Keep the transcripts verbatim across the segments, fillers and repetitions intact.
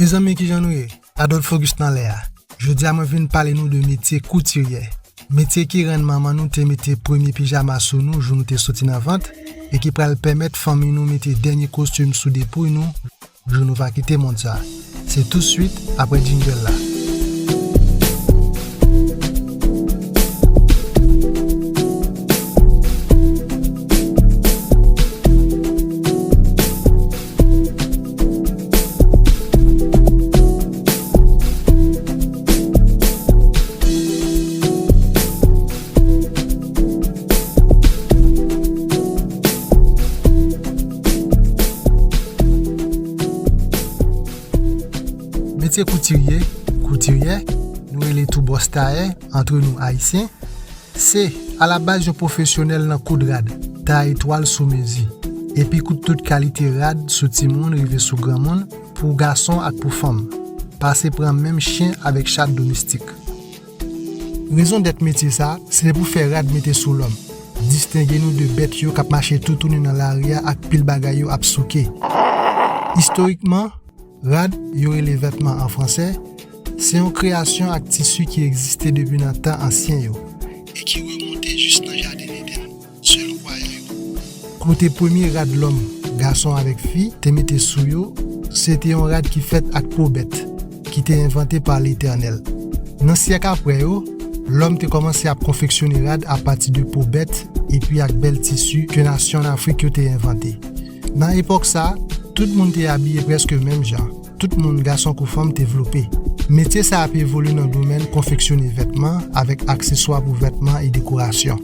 Mezanmi, kijan nou ye? Adolphe Auguste nan lè a. Jodi a, mwen vin pale nou de metye koutiryè. Metye ki rann manman nou te mete premye pijama sou nou jou nou te soti nan vant e ki pral pèmèt fanmi nou mete dènye kostim sou depouy nou jou nou va kite mond sa. Se tou swit apre jingle la. Metye koutirye, koutiryè, nou rele tou bòs tayè, antre nou Ayisyen, se alabaz yon pwofesyonèl nan koud rad, taye twal sou mezi, epi koud tout kalite rad sou timoun rive sou granmoun, pou gason ak pou fanm, pase pran menm chen avèk chat domestik. Rezon dèt metye sa, se pou fè rad mete sou lòm, distenge nou de bèt yo k ap mache toutouni nan lari a ak pil bagay yo ap souke. Istorikman, rad, yo rele vètman an fransè, se yon kreyasyon ak tisi ki egziste depi nan tan ansyen yo e ki remonte jis nan jaden Edenn, selon kwayan yo. Kote premye rad lòm, gason avèk fi, te mete sou yo, se te yon rad ki fèt ak po bèt, ki te envante pa Letènèl. Nan syèk apre yo, lòm te kòmanse ap konfeksyone rad apati de po bèt epi ak bèl tisi ke nasyon Afrik yo te envante. Nan epòk sa, tout moun te abiye prèske menm jan. Tout moun, gason kou fanm, te vlope. Metye sa ap evolye nan domèn konfeksyone vètman avèk akseswa pou vètman e dekorasyon.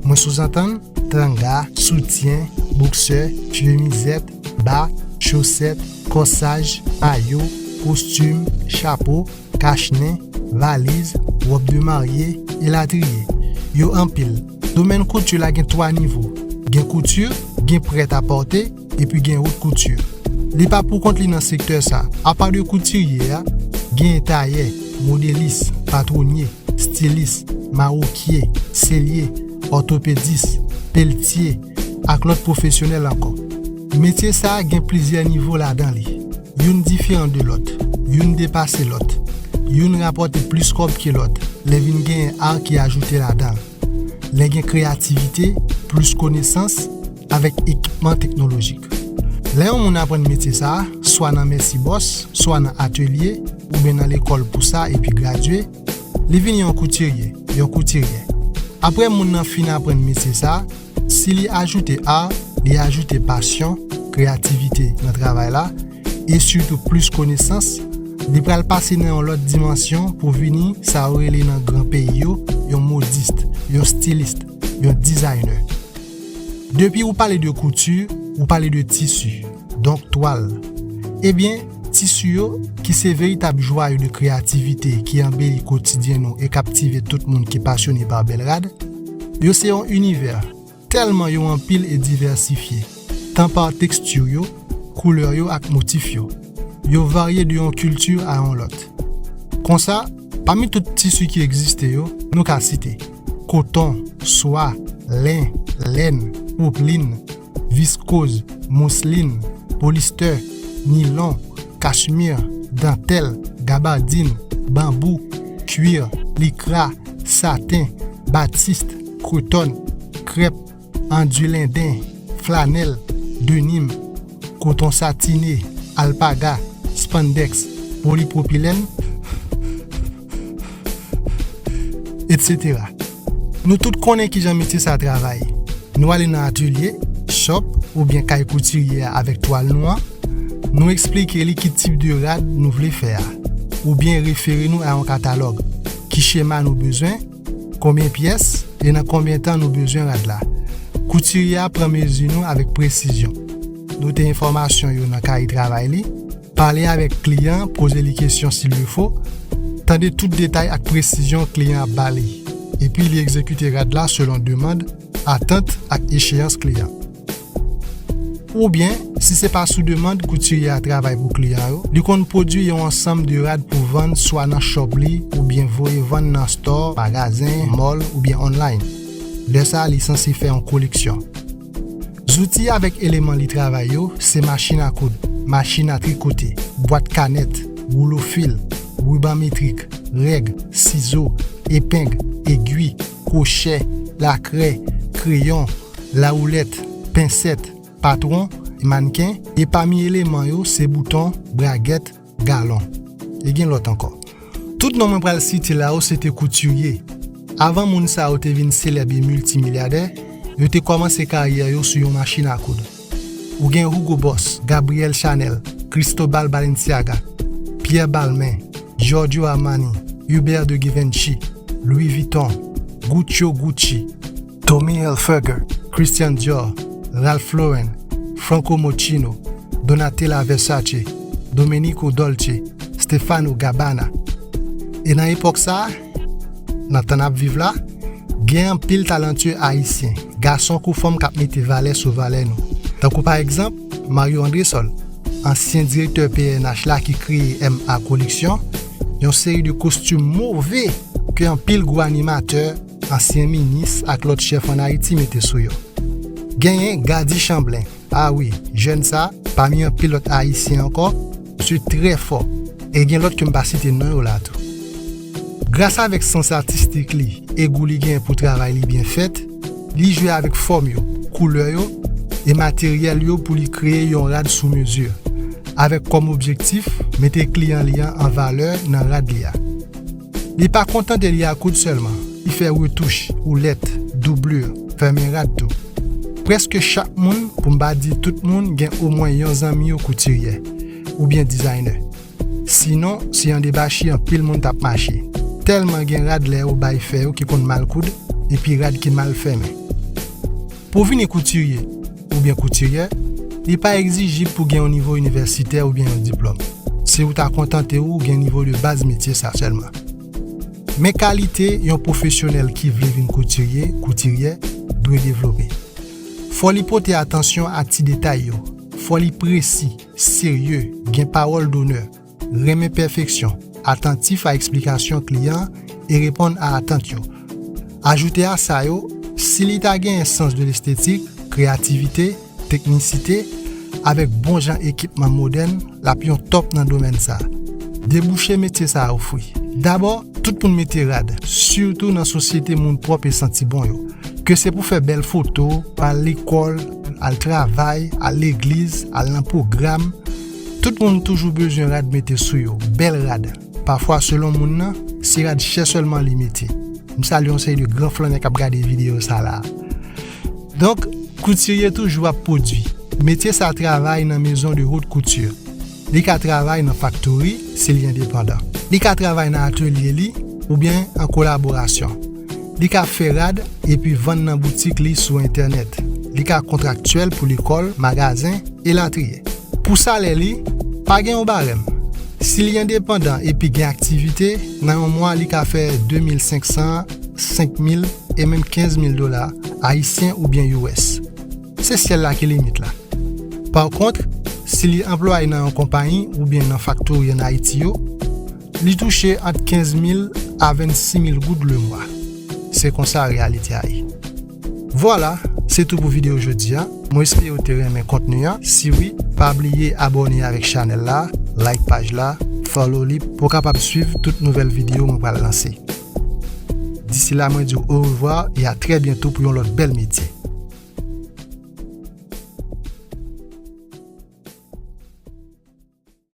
Mwen souzantann, tanga, soutyen, boksè, chemizèt, ba, chosèt, kòsaj, mayo, kostim, chapo, kachnen, valiz, wòb de marye, elatriye. Yo anpil. Domèn kouti la gen twa nivo. Gen kouti, gen prèt a pòte, epi gen wot kouti. Li pa poukont li nan sektè sa. Apa de koutirye a, gen tayè, modelis, patwonye, stilis, mawokye, selye, òtopedis, peltye, ak lòt pwofesyonèl ankò. Metye sa a gen plizyè nivo ladan li. Youn diferan de lòt, youn depase lòt, youn rapòte plis kòb ke lòt, lè vin genyen ar ki ajoute ladan l. Lè gen kreyativite, plis konesans, avèk ekipman teknolojik. Lè yon moun aprann metye sa a, swa nan Mèsi Bòs, swa nan atelye, oubyen nan lekòl pou sa epi gradye, li vini yon koutirye, yon koutiryè. Apre moun nan fin aprann metye sa a, si li ajoute ar, li ajoute pasyon, kreyativite nan travay la, e sitou plis konesans, li pral pase nan yon lòt dimansyon pou vini sa yo rele nan gran peyi yo, yon modis, yon stilis, yon dizayner. Depi ou pale de kouti, ou pale de tisi, donk twal. Ebyen, tisi yo, ki se veritab jwayo de kreyativite ki anbeli kotidyen nou e kaptive tout moun ki pasyone pa bèl rad, yo se yon inivè, tèlman yo anpil e divèsifye, tan pa teksti yo, koulè yo ak motif yo. Yo varye de yon kilti a yon lòt. Konsa, pami tout tisi ki egziste yo, nou ka site koton, swa, len, lèn, poplin, viskoz, mouslin, polistè, nilon, kachmir, dantèl, gabardin, banbou, kwir, likra, saten, batis, kretòn, krèp, andilenden, flanèl, denim, koton satine, alpaga, spandèks, polipwopilèn, etsetera. Nou tout konnen kijan metye sa travay. Nou ale nan atelye, shop oubyen kay koutirye a avèk twal nou an, nou eksplike li ki tip de rad nou vle fè a, oubyen refere nou a yon katalòg, ki chema nou bezwen, konbyen pyès e nan konbyen tan nou bezwen rad la. Koutirye a pran mezi nou avèk presizyon. Note enfòmasyon yo nan kaye travay li. Pale avèk kliyan, poze li kesyon s'il le faut. Tande tout detay ak presizyon kliyan ap ba li. Epi li egzekite rad la selon demann, atant ak echeyans kliyan. Oubyen, si se pa sou demann koutirye a travay pou kliyan yo, li konn pwodui yon ansanm de rad pou vann swa nan shop li oubyen voye vann nan store, magazen, mall oubyen online. Lè sa a, li sanse fè yon koleksyon. Zouti avèk eleman li travay yo se machin a koud, machin a trikote, bwat kanèt, woulo fil, riban metrik, règ, sizo, epeng, egwi, kwochè, lakrè, kreyon, lawoulèt, pensèt, patwon, mannken, e pami eleman yo se bouton, bragèt, galon. E gen lòt ankò. Tout non mwen pral site la yo se te koutirye. Avan moun sa yo te vin selèb e miltimilyadè, yo te kòmanse karyè yo sou yon machin a koud. Ou gen Hugo Boss, Gabrielle Chanel, Cristobal Balenciaga, Pierre Balmain, Giorgio Armani, Hubert de Givenchy, Louis Vuitton, Guccio Gucci, Tommy Hilfiger, Christian Dior, Ralph Lauren, Franco Moschino, Donatella Versace, Domenico Dolce, Stefano Gabbana. E nan epòk sa a, nan tan n ap viv la, gen anpil talantye ayisyen, gason kou fanm k ap mete valè sou valè nou. Tankou pa egzanp, Mario Andresol, ansyen direktè P N H la ki kreye M A Collection, yon seri de kostim move ke anpil gwo animatè, ansyen minis ak lòt chèf ann Ayiti mete sou yo. Genyen Gady Chanblen, a wi, jèn sa, pami anpil lòt ayisyen ankò, se trè fò. E gen lòt ke m pa site non yo la tou. Gras avèk sans atistik li e gou li gen pou travay li byen fèt, li jwe avèk fòm yo, koulè yo e materyèl yo pou li kreye yon rad sou mezi, avèk kòm objektif mete kliyan li an an valè nan rad li a. Li pa kontante li ak koud sèlman, li fè retouch, woulèt, doublure, fèmen rad tou. Prèske chak moun, pou m pa di tout moun, gen omwen yon zanmi yo koutiryè oubyen dizaynè. Sinon, se yon debachi anpil moun t ap mache. Tèlman gen rad lè yo bay fè yo ki konn mal koud, epi rad ki mal fèmen. Pou w vini koutirye oubyen koutiryè, li pa egzijib pou gen yon nivo inivèsitè oubyen yon diplòm. Si w ta kontante w gen nivo de baz metye sa sèlman. Men kalite yon pwofesyonèl ki vle vin koutirye, koutiryè, dwe devlope. Fò li pote atansyon a ti detay yo. Fò li presi, serye, gen pawòl donè, renmen pèfeksyon, atantif a eksplikasyon kliyan e reponn a atant yo. Ajoute a sa yo, si li ta genyen sans de lestetik, kreyativite, teknisite, avèk bon jan ekipman modèn, l ap yon tòp nan domèn sa. Debouche metye sa ofri. Dabò, tout moun mete rad, sitou nan sosyete moun pwòp e santi bon yo. Ke se pou fè bèl foto, al lekòl, al travay, al legliz, al nan pwogram, tout moun toujou bezwen rad mete sou yo, bèl rad. Pafwa, selon moun nan, se rad chè sèlman li mete. M salye yon seri de gran flannè k ap gade videyo sa la. Donk, koutirye toujou ap pwodui. Metye sa travay nan maison de haute couture. Li ka travay nan faktori, si li endepandan. Li ka travay nan atelye li, oubyen an kolaborasyon. Li ka fè rad epi vann nan boutik li sou entènèt. Li ka kontraktyèl pou lekòl, magazen, elatriye. Pou salè li, pa gen yon barèm. Si li endepandan epi gen aktivite, nan yon mwa li ka fè de mil senk san, senk mil e menm kenz mil dola ayisyen oubyen U S. Se syèl la ki limit la. Pa kont, si li anplwaye nan yon konpayi oubyen nan faktori ann Ayiti yo, li touche ant kenz mil a vennsis mil goud lemwa. Se konsa reyalite a ye. Vwala, se tou pou videyo jodi a. Mwen espere w te renmen kontni an. Si wi, pa bliye abòne avèk chanèl la, like paj la, follow li pou w kapab swiv tout nouvèl videyo mwen pral lanse. Disi la, mwen di w orevwa e a trè byento pou yon lòt bèl metye.